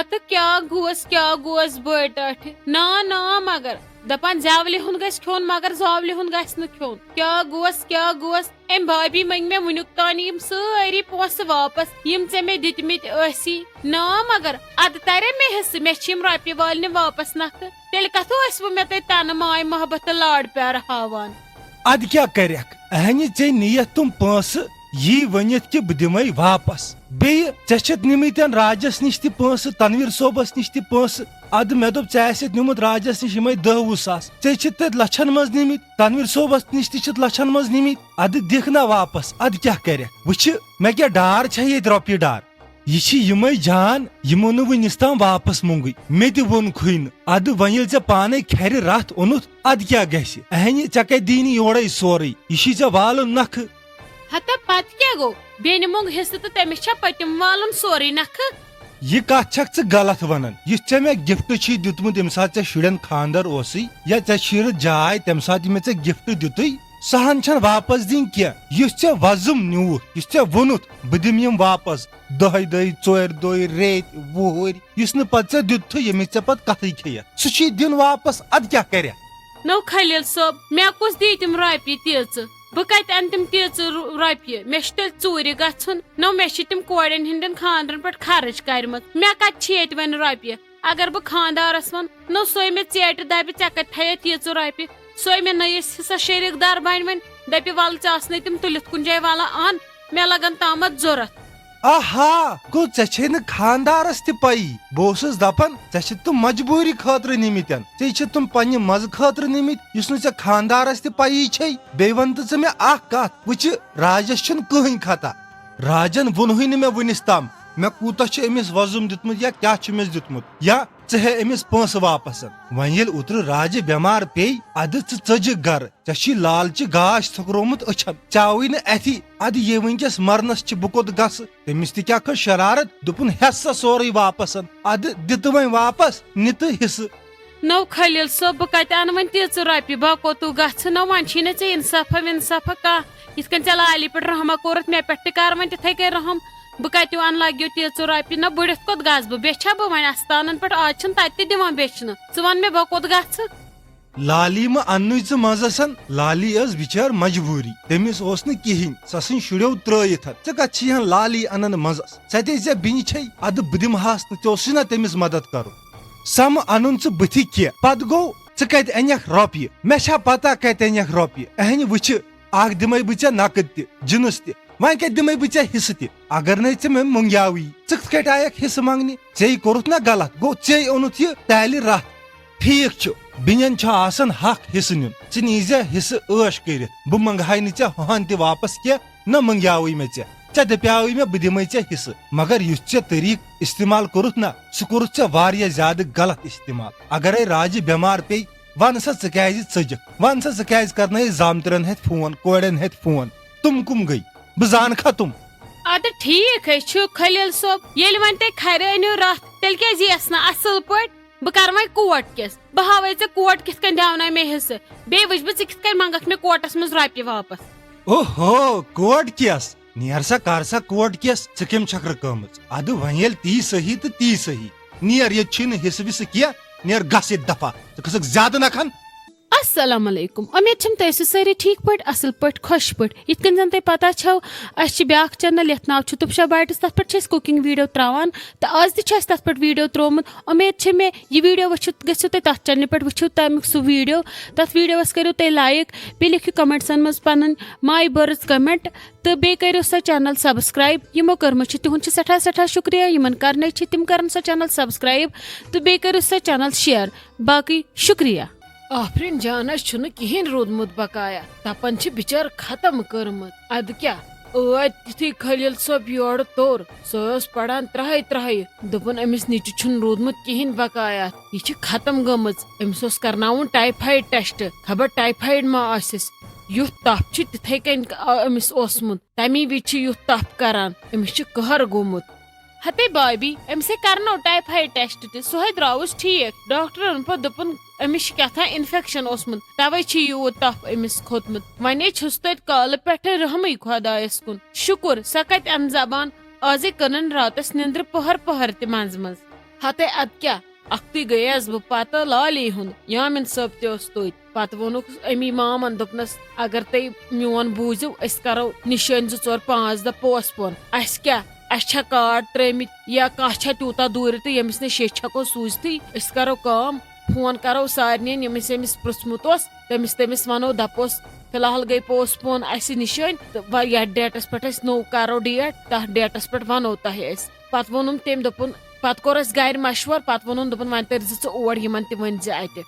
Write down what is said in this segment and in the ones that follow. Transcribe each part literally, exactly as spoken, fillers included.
ہتہٕ کیٛاہ گوس، کیٛاہ گوس بٔڑۍ ٹاٹھہِ؟ نا، نا، مگر دپان زٮ۪ولہِ ہُنٛد گژھِ کھیوٚن، مگر زٲولہِ ہُنٛد گژھِ نہٕ کھیوٚن۔ کیٛاہ گوس، کیٛاہ گوس؟ أمۍ بھابھی منٛگۍ مےٚ وُنیُک تام یِم سٲری پونٛسہٕ واپس، یِم ژےٚ مےٚ دِتمٕتۍ ٲسی۔ نا، مگر ادٕ ترے مےٚ حصہٕ، مےٚ چھِ یِم رۄپیہِ والنہِ واپس نکھٕ۔ تیٚلہِ کتھٕ ٲسوٕ مےٚ تۄہہِ تنہٕ ماے محبت تہٕ لاڈ پیار ہاوان؟ ادٕ کیٛاہ کرکھ؟ اہنہِ ژےٚ نِیَتھ تِم پونٛسہٕ، یی ؤنِتھ کہِ بہٕ دِمے واپس۔ بیٚیہِ ژےٚ چھِتھ نِمٕتٮ۪ن راجس نِش تہِ پونٛسہٕ، تنویر صٲبس نِش تہِ پونٛسہٕ۔ ادٕ مےٚ دوٚپ، ژےٚ آسٮ۪تھ نیوٗمُت راجس نِش یِمے دہ وُہ ساس، ژےٚ چھِتھ تتہِ لچھن منٛز نِمٕتۍ، تنویر صٲبس نِش تہِ چھِتھ لچھن منٛز نِمٕتۍ۔ ادٕ دِکھ نا واپس، ادٕ کیٛاہ کرکھ؟ وٕچھِ، مےٚ کیٛاہ ڈار چھےٚ ییٚتہِ رۄپیہِ ڈار؟ یہِ چھِ یِمے جان، یِمو نہٕ وُنِس تام واپس مونٛگٕے۔ مےٚ تہِ ووٚنکھٕے نہٕ۔ ادٕ وۄنۍ ییٚلہِ ژےٚ پانے کھرِ رتھ اوٚنُتھ، ادٕ کیٛاہ گژھِ؟ اہنہِ، ژےٚ کتہِ دِینی یورے سورُے؟ یہِ چھُے ژےٚ والُن نکھٕ۔ ہتا پتہٕ کیٛاہ گوٚو؟ بیٚنہِ مونٛگ حصہٕ تہٕ تٔمِس چھا پٔتِم والُن سورُے نکھٕ؟ یہِ کتھ چھکھ ژٕ غلط ونان۔ یُس ژےٚ مےٚ گفٹ چھُے دیُتمُت، ییٚمہِ ساتہٕ ژےٚ شُرٮ۪ن خاندر اوسُے یا ژےٚ شیٖرتھ جاے، تمہِ ساتہٕ یہِ مےٚ ژےٚ گفٹ دیُتُے، سۄ ہن چھنہٕ واپس دِنۍ کینٛہہ۔ یُس ژےٚ وۄزُم نیوٗتھ، یُس ژےٚ ووٚنُتھ بہٕ دِمہٕ یِم واپس، دۄہے دۄہے، ژورِ دۄہہِ، ریتۍ، وُہٕرۍ، یُس نہٕ پتہٕ ژےٚ دیُتتھٕے، ییٚمِچ ژےٚ پتہٕ کتھٕے کھیٚیَتھ، سُہ چھُے دیُن واپس، ادٕ کیٛاہ کرِ؟ نو خلیل صٲب، مےٚ کُس دی تِم رۄپیہِ تیٖژٕ؟ بہٕ کتہِ انہٕ تِم تیٖژٕ رو-، رۄپیہِ؟ مےٚ چھُ تیٚلہِ ژوٗرِ گژھُن۔ نو، مےٚ چھِ تِم کورٮ۪ن ہٕنٛدٮ۪ن خانٛدرن پٮ۪ٹھ خرٕچ کرِمٕژ۔ مےٚ کتہِ چھِ ییٚتہِ وۄنۍ رۄپیہِ؟ اگر بہٕ خانٛدارس ونہٕ، نو، سۄے مےٚ ژیٹہِ دپہِ، ژےٚ کتہِ تھایتھ ییٖژٕ رۄپیہِ؟ سۄے مےٚ نٔیِس حصس شریٖک در بنہِ وۄنۍ، دپہِ، ولہٕ، ژےٚ آسنے تِم تُلِتھ کُنہِ جایہِ، ولہٕ ان، مےٚ لگن تامتھ ضروٗرت۔ آہا، گوٚو ژےٚ چھے نہٕ خانٛدارس تہِ پَیی۔ بہٕ اوسُس دپان، ژےٚ چھِ تِم مجبوٗری خٲطرٕ نِمٕتٮ۪ن، ژےٚ چھِ تِم پننہِ مزٕ خٲطرٕ نِمٕتۍ، یُس نہٕ ژےٚ خانٛدارس تہِ پَیی چھے۔ بیٚیہِ وَن تہٕ ژٕ مےٚ اکھ کتھ، وٕچھِ، راجس چھُنہٕ کٕہٕنۍ خطا۔ راجن ووٚنہٕے نہٕ مےٚ وُنِس تام، مےٚ کوٗتاہ چھُ أمِس وۄزُم دیُتمُت یا کیٛاہ چھُ أمِس دیُتمُت، یا ژٕ ہے أمِس پونٛسہٕ واپس۔ وۄنۍ ییٚلہِ اوترٕ راجہِ بٮ۪مار پیٚیہِ، ادٕ ژٕ ژٔجِکھ گرٕ، ژےٚ چھُے لالچہِ گاش تھوٚکرومُت أچھن، ژےٚ آوٕے نہٕ اَتھی۔ ادٕ یے وٕنکیٚس مرنس چھِ، بہٕ کوٚت گژھٕ؟ تٔمِس تہِ کیٛاہ کھٔژ شرارت، دوٚپُن، ہٮ۪س سا سورُے واپس۔ ادٕ دِ تہٕ وۄنۍ واپس، نہِ تہٕ حصہٕ۔ نو خلیل صٲب، بہٕ کتہِ انہٕ وۄنۍ تیٖژٕ رۄپیہِ؟ بہٕ کوٚتُو گژھٕ؟ نہ، وۄنۍ چھُے نہ ژےٚ انصافا ونصافا کانٛہہ۔ یِتھ کٔنۍ ژےٚ لالی پٮ۪ٹھ رحمہ کوٚرُتھ، مےٚ پٮ۪ٹھ تہِ کر وۄنۍ تِتھے کٔنۍ رحم۔ بہٕ کتہِ انہٕ لگیو تیٖژٕ رۄپیہِ؟ نہ، بٔڑِتھ کوٚت گژھٕ بہٕ؟ بیٚچھا بہٕ وۄنۍ استانن پٮ۪ٹھ؟ آز چھِنہٕ تتہِ تہِ دِوان بیچھنہٕ۔ ژٕ ون مےٚ، بہٕ کوٚت گژھٕ؟ لالی مہ اننُے ژٕ منٛزس۔ لالی ٲس بِچٲر مجبوٗری، تٔمِس اوس نہٕ کِہینۍ، سۄ سٕنٛدۍ شُرٮ۪و ترٲیِتھ۔ ژٕ کتھ چھِ ہن لالی انان منٛزس؟ سۄ تے ژےٚ بیٚنہِ چھے، ادٕ بہٕ دِمہٕ ہاس نہٕ، ژےٚ اوسُے نا تٔمِس مدد کرُن۔ سۄ مہ انُن ژٕ بٕتھِ کینٛہہ۔ پتہٕ گوٚو، ژٕ کتہِ انکھ رۄپیہِ؟ مےٚ چھا پتہ کتہِ انکھ رۄپیہِ؟ اہنہِ وٕچھِ، اکھ دِمے بہٕ ژےٚ نقد تہِ، جنس تہِ، وۄنۍ کتہِ دِمے بہٕ ژےٚ حصہٕ تہِ؟ اگر نے ژےٚ مےٚ مۄنگیاوٕے، ژٕ کِتھ کٲٹھۍ آیکھ حصہٕ منٛگنہِ؟ ژےٚ کوٚرُتھ نا غلط، گوٚو ژےٚ اوٚنُتھ یہِ تالہِ رتھ۔ ٹھیک چھُ، بیٚنٮ۪ن چھُ آسان حق حصہٕ نیُن، ژٕ نیٖزِ حصہٕ عٲش کٔرِتھ، بہٕ منٛگہاے نہٕ ژےٚ ہُہن تہِ واپس کینٛہہ، نہ منٛگیاوٕے مےٚ ژےٚ۔ ژےٚ دپیاوٕے مےٚ بہٕ دِمے ژےٚ حصہٕ، مگر یُس ژےٚ طریٖقہٕ استعمال کوٚرُتھ نا، سُہ کوٚرُتھ ژےٚ واریاہ زیادٕ غلط استعمال۔ اگرے راجہِ بٮ۪مار پیٚیہِ، ون سا ژٕ کیازِ ژٔجِکھ؟ ون سا ژٕ کیازِ کرنٲیِتھ زامترٮ۪ن ہتھۍ فون، کورٮ۪ن ہتھۍ فون؟ تِم کُم گٔے؟ بہٕ زانہٕ کھا تِم؟ ادٕ ٹھیک ہے چھُ خلیل صٲب، ییٚلہِ وۄنۍ تُہۍ کھرِ أنِو رتھ، تیٚلہِ کیازِ یِیَس نہٕ اصل پٲٹھۍ؟ بہٕ کرٕ وۄنۍ کوٹ کِس، بہٕ ہاوے ژےٚ کوٹ کِتھ کٔنۍ دیاوناے مےٚ حصہٕ، بیٚیہِ وٕچھ بہٕ ژٕ کِتھ کٔنۍ منٛگکھ مےٚ کوٹس منٛز رۄپیہِ واپس۔ اوہو، کوٹ کِس؟ نیر سا، کر سا کوٹ کِس، ژٕ کٔمۍ چھکھ رُکٲومٕژ؟ ادٕ وۄنۍ ییٚلہِ تی صحیح تہٕ تی صحیح۔ نیر، ییٚتہِ چھُے نہٕ حصہٕ وِصہٕ کینٛہہ، نیر گژھ ییٚتہِ دفعہ، ژٕ کھسکھ زیادٕ نکھن۔ السلام علیکم، امید چھم تُہۍ ٲسِو سٲری ٹھیک پٲٹھۍ، اصل پٲٹھۍ، خۄش پٲٹھۍ۔ یِتھ کٔنۍ زن تۄہہِ پتہ چھو، اسہِ چھِ بیاکھ چینل یتھ ناو چھُ تُپشا بایٹس، تتھ پٮ۪ٹھ چھِ أسۍ cooking video تراوان، تہٕ آز تہِ چھِ اسہِ تتھ پٮ۪ٹھ video تروومُت۔ امید چھِ مےٚ یہِ video وٕچھِتھ گٔژھِو تُہۍ تتھ چینلہِ پٮ۪ٹھ، وٕچھِو تمیُک سُہ video، تتھ videoس کٔرِو تُہۍ like، بیٚیہِ لیکھِو commentسن منٛز پنٕنۍ my words comment، تہٕ بیٚیہِ کٔرِو سۄ channel subscribe، یِمو کٔرمٕژ چھِ، تِہُنٛد چھُ سٮ۪ٹھاہ سٮ۪ٹھاہ شُکریہ، یِمن کرنٕے چھِ، تِم کرن سۄ channel subscribe، تہٕ بیٚیہِ کٔرِو سۄ channel share۔ باقٕے شُکریہ۔ آفرین جانس چھُنہٕ کِہیٖنۍ روٗدمُت بقایا، تپن چھِ بِچٲر ختم کٔرمٕژ۔ ادٕ کیٛاہ، ٲدۍ تِتھُے خلیل صٲب یورٕ توٚر، سۄ ٲس پران ترٛہے ترٛہے، دوٚپُن، أمِس نیٚچوِ چھُنہٕ روٗدمُت کِہیٖنۍ بقایا، یہِ چھِ ختم گٔمٕژ۔ أمِس اوس کرناوُن typhoid test، خبر typhoid ما آسٮ۪س۔ یُتھ تپھ چھُ تِتھے کٔنۍ، آ، أمِس اوسمُت۔ تمی وِزِ چھُ یُتھ تپھ کران، أمِس چھُ قہر گوٚمُت۔ ہتے بابی، أمِس ہے کرنو typhoid test تہِ، سُہ ہے درٛاوُس ٹھیٖک۔ ڈاکٹرن پتہٕ دوٚپُن، أمِس چھُ کیٛاہ تام infection اوسمُت، توے چھُ یوٗت تپھ أمِس کھوٚتمُت۔ وۄنۍ ہے چھُس تۄتہِ کالہٕ پٮ۪ٹھٕ رحمٕے خۄدایس کُن۔ شُکُر، سۄ کتہِ انہِ زبان، ازے کٔرٕن راتس نیندرِ پٔہر پٔہر تہِ منٛزٕ منٛزٕ۔ ہتے ادٕ کیٛاہ، اکھتُے گٔیس بہٕ پتہٕ لالی ہُنٛد، یامین صٲب تہِ اوس تٔتۍ۔ پتہٕ ووٚنُکھ أمی مامن، دوٚپنس، اگر تُہۍ میون بوٗزِو، أسۍ کرو نِشٲنۍ زٕ ژور پانٛژھ دۄہ پوسٹ پون۔ اسہِ کیٛاہ، اسہِ چھا کارڈ ترٲومٕتۍ یا کانٛہہ چھا تیوٗتاہ دوٗرِ تہٕ ییٚمِس نہٕ شیٚچھ ہٮ۪کو سوٗزتھٕے؟ أسۍ کرو کٲم، فون کرو سارنٕے، ییٚمِس ییٚمِس پرٛژھمُت اوس، تٔمِس تٔمِس ونو، دپوس، فی الحال گٔے پوسٹ پون اسہِ نِشٲنۍ تہٕ وۄنۍ یتھ ڈیٹس پٮ۪ٹھ أسۍ نوٚو کرو ڈیٹ، تتھ ڈیٹس پٮ۪ٹھ ونو تۄہہِ أسۍ۔ پتہٕ ووٚنُم تٔمۍ، دوٚپُن، پتہٕ کوٚر اسہِ گرِ مشور، پتہٕ ووٚنُن، دوٚپُن، وۄنۍ تٔرۍ زِ ژٕ اور، یِمن تہِ ؤنۍ زِ اتہِ۔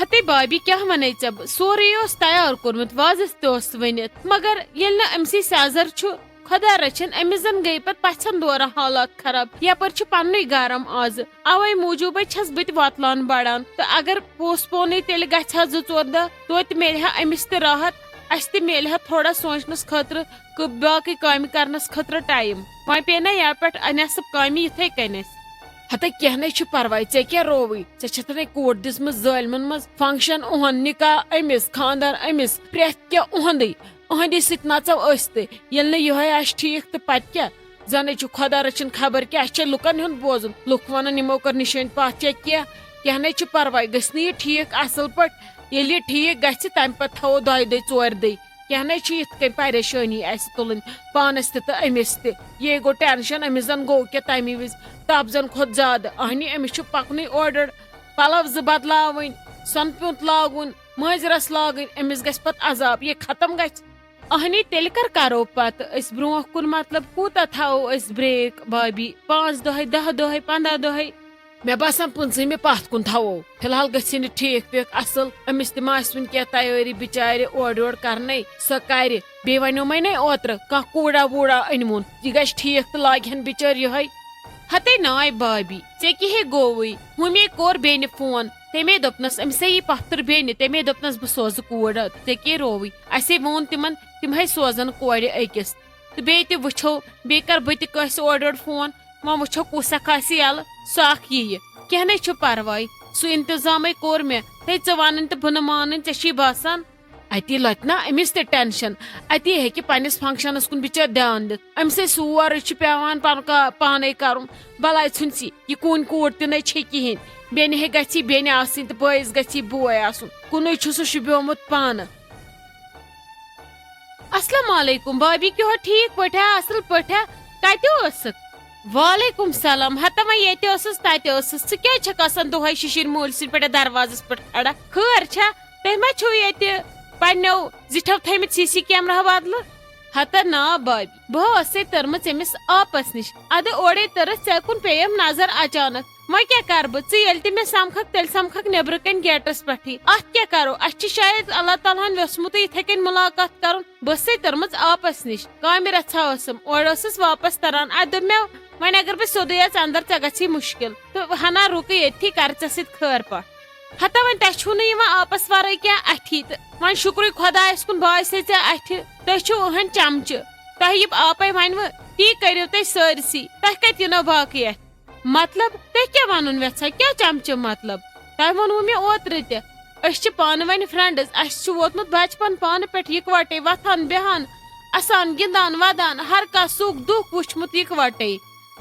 ہتے بابی، کیٛاہ ونے ژےٚ بہٕ؟ سورُے اوس تیار کوٚرمُت، وازس تہِ اوس ؤنِتھ، مگر ییٚلہِ نہٕ أمۍ سٕے سیزر چھُ، خۄدا رٔچھِن، أمِس زن گٔیہِ پتہٕ پژھٮ۪ن دوران حالات خراب۔ یپٲرۍ چھُ پننُے گرم آزٕ، اوے موٗجوٗبے چھس بہٕ تہِ وۄتلان بڑان۔ تہٕ اگر پوسٹ پونٕے تیٚلہِ گژھِ ہا زٕ ژور دۄہ، توتہِ میلہِ ہا أمِس تہِ راحت، اسہِ تہِ میلہِ ہا تھوڑا سونچنس خٲطرٕ، کہٕ باقٕے کامہِ کرنس خٲطرٕ ٹایم۔ وۄنۍ پیٚیہِ نہ یپہٕ پٮ۪ٹھ نٮ۪صٕف کامہِ یِتھے کٔنۍ اسہِ۔ ہتے کینٛہہ نے چھُ پرواے، ژےٚ کیٛاہ رووٕے؟ ژےٚ چھتھ نے کوٹ دِژمٕژ ظٲلمن منٛز؟ فنکشن اُہُنٛد، نکاح أمِس، خاندان أمِس، پرٛٮ۪تھ کینٛہہ اُہُنٛدٕے۔ أہنٛدِ سۭتۍ نژو أسۍ تہِ۔ ییٚلہِ نہٕ یِہوے آسہِ ٹھیٖک تہٕ پتہٕ کیٛاہ؟ زنے چھُ خۄدا رٔچھِن خبر کیٛاہ، اَسہِ چھےٚ لُکن ہُنٛد بوزُن۔ لُکھ ونن یِمو کٔر نِشٲنۍ پتھ یا کینٛہہ۔ کینٛہہ نے چھُ پرواے، گژھِ نہٕ یہِ ٹھیٖک اصل پٲٹھۍ۔ ییٚلہِ یہِ ٹھیٖک گژھِ، تمہِ پتہٕ تھاوو دۄیہِ دۄہہِ ژورِ دۄہہِ۔ کینٛہہ نے چھُ یِتھ کٔنۍ پریشٲنی اَسہِ تُلٕنۍ پانس تہِ تہٕ أمِس تہِ۔ یے گوٚو ٹینشن، أمِس زن گوٚو کینٛہہ تمہِ وِزِ تپھ زن کھۄتہٕ زیادٕ۔ اہنی أمِس چھُ پکنُے اورٕ یورٕ، پلو زٕ بدلاوٕنۍ، سۄنہٕ پیوٗنت لاگُن، مٲنٛزِ رس لاگٕنۍ، أمِس گژھِ پتہٕ عذاب، یہِ ختم گژھِ۔ اہنی تیٚلہِ کر کرو پتہٕ أسۍ برونٛہہ کُن، مطلب کوٗتاہ تھاوو أسۍ بریک بابی؟ پانٛژھ دۄہے، دہ دۄہے، پندہ دۄہے؟ مےٚ باسان پٕنٛژٕہمہِ پتھ کُن تھاوو۔ فی الحال گژھِ نہٕ ٹھیٖک ویٖک اصل، أمِس تہِ ما آسہِ وُنہِ کینٛہہ تیٲری بچارِ اورٕ یورٕ کرنے، سۄ کرِ۔ بیٚیہِ ونیومے نے اوترٕ کانٛہہ کوٗڑا ووٗڑا أنۍوُن، یہِ گژھِ ٹھیٖک تہٕ لاگہِ ہن بچٲرۍ یِہوٚے۔ ہتے ناے بابی، ژےٚ کیٛاہ ہے گوٚوُے؟ ہُمے کوٚر بیٚنہِ فون، تٔمے دوٚپنس أمِسے یی پۄپھتٕر بیٚنہِ، تٔمے دوٚپنس بہٕ سوزٕ کوٗر، ژےٚ کیٛاہ رووُے؟ اسے ووٚن تِمن، تِم ہے سوزن کورِ أکِس۔ تہٕ بیٚیہِ تہِ وٕچھو، بیٚیہِ کر بہٕ تہِ کٲنٛسہِ اورٕ یورٕ فون، وۄنۍ وٕچھو کُس اکھ آسہِ یَلہٕ، سُہ اکھ یِیہِ۔ کینٛہہ نے چھُ پرواے، سُہ انتظامے کوٚر مےٚ۔ ہے، ژٕ وَنٕنۍ تہٕ بہٕ نہٕ مانٕنۍ، ژےٚ چھی باسان؟ اتی لۄتہِ نا أمِس تہِ ٹینشن، اتی ہیٚکہِ پننِس فنکشنس کُن بِچٲرۍ دیان دِتھ۔ أمِس ہے سورُے چھُ پٮ۪وان پنُن کا-، پانے کرُن۔ بلاے ژھُنسی یہِ کوٗنۍ کوٗر تہِ نے چھے کِہیٖنۍ۔ بیٚنہِ ہے گژھی بیٚنہِ آسٕنۍ تہٕ بٲیِس گژھی بوے آسُن۔ کُنُے چھُ سُہ شوٗبیومُت پانہٕ۔ السلام علیکم بابی، کیٛاہ ہو، ٹھیٖک پٲٹھۍ ہا، اصل پٲٹھۍ ہا؟ کتہِ ٲسٕکھ؟ وعلیکم سلام، ہتا وۄنۍ ییٚتہِ ٲسٕس تتہِ ٲسٕس، ژٕ کیٛازِ چھکھ آسان دۄہے شِشِرۍ مٲلۍ سٕنٛدۍ پٲٹھۍ دروازس پٮ۪ٹھ کھڑا؟ خٲر چھا؟ تُہۍ ما چھِو ییٚتہِ پننیو زِٹھیو تھٲیمٕتۍ سی سی کیمرہ بدلہٕ؟ ہتا نا بابی، بہٕ ٲسے تٔرمٕژ أمِس آپس نِش، ادٕ اورے تٔرٕس، ژےٚ کُن پیٚیَم نظر اچانک۔ وۄنۍ کیٛاہ کرٕ بہٕ؟ ژٕ ییٚلہِ تہِ مےٚ سمکھکھ، تیٚلہِ سمکھکھ نیٚبرٕ کنہِ گیٹس پٮ۪ٹھٕے۔ اتھ کیٛاہ کرو؟ اسہِ چھِ شاید اللہ تعالیٰ ہن ویوٚژھمُتٕے یِتھے کٔنۍ مُلاقات کرُن۔ بہٕ ٲسسے تٔرمٕژ آپس نِش، کامہِ رژھا ٲسٕم، اورٕ ٲسٕس واپس تران۔ اتہِ دوٚپ مےٚ، وۄنۍ اگر بہٕ سیوٚدُے اژٕ اندر، ژےٚ گژھی مُشکل۔ تہٕ ہنا رُکٕے ییٚتھی، کرٕ ژےٚ سۭتۍ خٲر پٲٹھۍ۔ ہتا وۄنۍ تۄہہِ چھُو نہٕ یِوان آپس ورٲے کینٛہہ اتھی، تہٕ وۄنۍ شُکرُے خۄدایس کُن، بہٕ آسے ژےٚ اتھِ۔ تُہۍ چھِو أہنٛدۍ چمچہٕ، تۄہہِ یِم آپے ونوٕ، تی کٔرِو تُہۍ سٲرسٕے۔ تۄہہِ کتہِ یِنو باقٕے اتھِ؟ مطلب، تُہۍ کیٛاہ ونُن یژھان؟ کیٛاہ چمچہٕ مطلب؟ تۄہہِ ووٚنوٕ مےٚ اوترٕ تہِ، أسۍ چھِ پانہٕ ؤنۍ فرینڈز، اسہِ چھُ ووتمُت بچپن پانہٕ پٮ۪ٹھ یکوٹے وۄتھان بیہان، اسان گِنٛدان ودان، ہر کانٛہہ سُکھ دُکھ وُچھمُت یکوٹے۔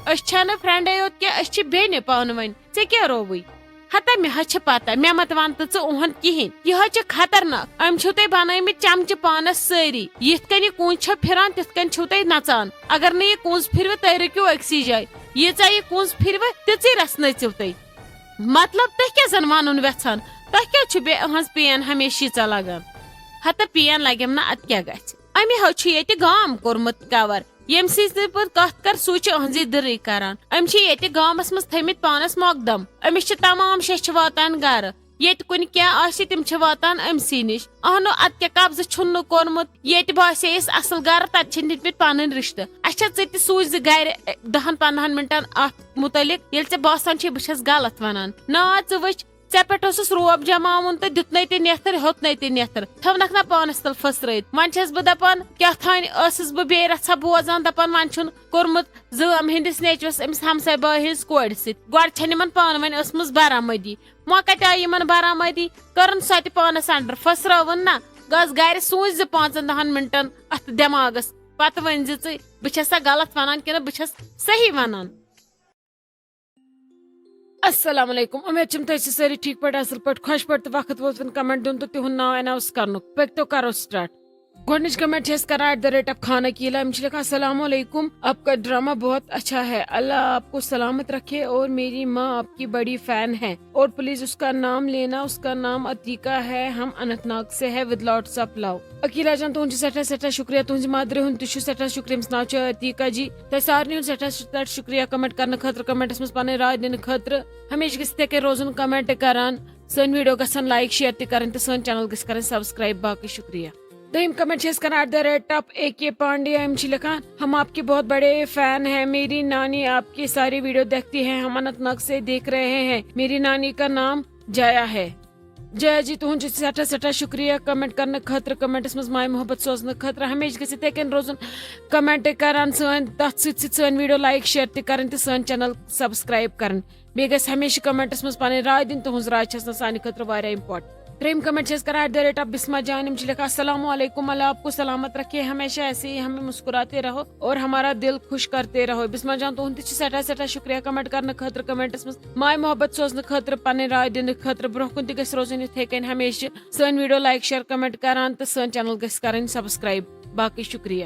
أسۍ چھَنہٕ فرینڈے یوت کینٛہہ، أسۍ چھِ بیٚنہِ پانہٕ ؤنۍ۔ ژےٚ کیٛاہ رووُے؟ ہتا مےٚ حظ چھِ پتہ، مےٚ مت ون تہٕ ژٕ اُہُنٛد کِہیٖنۍ۔ یہِ حظ چھِ خطرناک۔ أمۍ چھِو تۄہہِ بنٲومٕتۍ چمچہٕ پانس سٲری۔ یِتھ کٔنۍ یہِ کُنٛز چھےٚ پھِران، تِتھ کٔنۍ چھِو تُہۍ نژان۔ اگر نہٕ یہِ کُنٛز پھِروٕ، تُہۍ رُکِو أکسٕے جایہِ۔ ییٖژاہ یہِ کُنٛز پھِروٕ، تِژٕے رژھ نٔژِو تُہۍ۔ مطلب، تُہۍ کیٛاہ زن ونُن وٮ۪ژھان؟ تۄہہِ کیٛازِ چھُ بیٚیہِ أہنٛز پین ہمیشہٕ ییٖژاہ لگان؟ ہتا پین لگٮ۪م نہ، ادٕ کیٛاہ گژھِ؟ أمۍ حظ چھُ ییٚتہِ گام کوٚرمُت کور۔ ییٚمہِ سٕنٛز تہِ بہٕ کتھ کر، سُے چھُ أہنٛزٕے دٕرٕے کران۔ أمۍ چھِ ییٚتہِ گامس منٛز تھٲومٕتۍ پانس مقدم۔ أمِس چھِ تمام شیٚچھِ واتان گرٕ۔ ییٚتہِ کُنہِ کینٛہہ آسہِ، تِم چھِ واتان أمۍ سٕے نِش۔ اہنو، ادٕ کیٛاہ، قبضہٕ چھُن نہٕ کوٚرمُت۔ ییٚتہِ باسے أسۍ اصل گرٕ، تتہِ چھِنہٕ دِتمٕتۍ پنٕنۍ رشتہٕ۔ اچھا، ژٕ تہِ سوٗزِ زِ گرِ دہن پندہن منٹن اتھ متعلق، ییٚلہِ ژےٚ باسان چھے بہٕ چھس غلط ونان۔ نا، ژٕ وٕچھ، ژےٚ پٮ۪ٹھ اوسُس روب جماوُن تہٕ دیُتنے تہِ نیتھٕر، ہیوٚتنے تہِ نیتھٕر، تھٲونکھ نا پانس تل پھٔسرٲیِتھ۔ وۄنۍ چھس بہٕ دپان، کیٛاہ تھانۍ ٲسٕس بہٕ بیٚیہِ رژھا بوزان، دپان وۄنۍ چھُن کوٚرمُت زٲم ہٕنٛدِس نیٚچوِس أمِس ہمساے بٲے ہٕنٛز کورِ سۭتۍ۔ گۄڈٕ چھنہٕ یِمن پانہٕ ؤنۍ ٲسمٕژ برآمدی، وۄنۍ کتہِ آیہِ یِمن برآمدی؟ کٔرٕن سۄ تہِ پانس انڈر، پھٔسرٲوٕن نا۔ گٔژھ گرِ سوٗنچ زِ پانٛژن دہن منٹن اتھ دٮ۪ماغس، پتہٕ ؤنۍ زِ ژٕ، بہٕ چھسا غلط ونان کِنہٕ بہٕ چھس صحیح ونان؟ السلام علیکم، امید چھم تُہۍ ٲسِو سٲری ٹھیٖک پٲٹھۍ، اصل پٲٹھۍ، خۄش پٲٹھۍ تہٕ وقت ووتوُن کمنٹ دیُن تہٕ تِہُنٛد ناو اناؤنس کرنُک۔ پٔکۍ تو کرو سٹارٹ۔ گۄڈٕنِچ کمنٹ چھِ أسۍ کران ایٹ د ریٹ آف خانہ کیلا۔ یِم چھِ لیکھان، السلام علیکم، آپ کا ڈرامہ بہت اچھا ہے، اللہ آپ کو سلامت رکھے اور میری ماں آپ کی بڑی فین ہے اور پلیز اس کا نام لینا، اس کا نام عتیقہ ہے، ہم اننت ناگ سے ہے، with lots of love۔ Aqeela جان، تُہُنٛد چھُ سٮ۪ٹھاہ سٮ۪ٹھاہ شُکریہ، تُہٕنٛزِ مادرِ ہُنٛد تہِ چھُ سٮ۪ٹھاہ شُکریہ، أمِس ناو چھُ عتیقہ جی۔ تۄہہِ سارنٕے ہُنٛد سٮ۪ٹھاہ سٮ۪ٹھاہ شُکریہ کمنٹ کرنہٕ خٲطرٕ، کمنٹس منٛز پنٕنۍ راے دِنہٕ خٲطرٕ۔ ہمیشہِ گژھِ یِتھے کٔنۍ روزُن کمنٹ کران، سٲنۍ ویڈیو گژھن لایک شیئر تہِ کرٕنۍ تہٕ سٲنۍ چینل گژھِ کرٕنۍ سبسکرائب۔ باقٕے شُکریہ۔ دوٚیِم کمنٹ چھِ أسۍ کران at the rate of A K Pandya. یِم چھِ لیکھان، ہم آپ کے بہت بڑے فین ہیں، میری نانی آپ کے سارے ویڈیو دیکھتی ہے، ہم اننت ناگ سے دیکھ رہے ہیں، میری نانی کا نام جایا ہے۔ جایا جی، تُہُنٛد چھُ سٮ۪ٹھاہ سٮ۪ٹھاہ شُکریہ کمنٹ کرنہٕ خٲطرٕ، کمنٹس منٛز ماے محبت سوزنہٕ خٲطرٕ۔ ہمیشہِ گژھِ یِتھے کٔنۍ روزُن کمنٹ کران، سٲنۍ تتھ سۭتۍ سۭتۍ سٲنۍ ویڈیو لایک شیئر تہِ کرٕنۍ تہٕ سٲنۍ چینل سبسکرائب کرٕنۍ۔ بیٚیہِ گژھِ ہمیشہِ کمنٹس منٛز پنٕنۍ راے دِنۍ، تُہٕنٛز راے چھِ آسان سانہِ خٲطرٕ واریاہ امپورٹنٹ۔ ترٛیٚیِم کمنٹ چھِ أسۍ کران at the rate of Bisma جان۔ یِم چھِ لیکھان، السلام علیکم، اللہ آپ کو سلامت رکھے، ہمیشہ ایسے ہی ہمیں مسکراتے رہو اور ہمارا دل خوش کرتے رہو۔ بسمہ جان، تُہُنٛد تہِ چھُ سٮ۪ٹھاہ سٮ۪ٹھاہ شُکریہ کمنٹ کرنہٕ خٲطرٕ، کمنٹس منٛز ماے محبت سوزنہٕ خٲطرٕ، پنٕنۍ راے دِنہٕ خٲطرٕ۔ برونٛہہ کُن تہِ گژھِ روزُن یِتھے کٔنۍ ہمیشہِ۔ سٲنۍ ویڈیو لایک شیئر کمنٹ کران تہٕ سٲنۍ چینل گژھِ کرٕنۍ سبسکرائب۔ باقٕے شُکریہ۔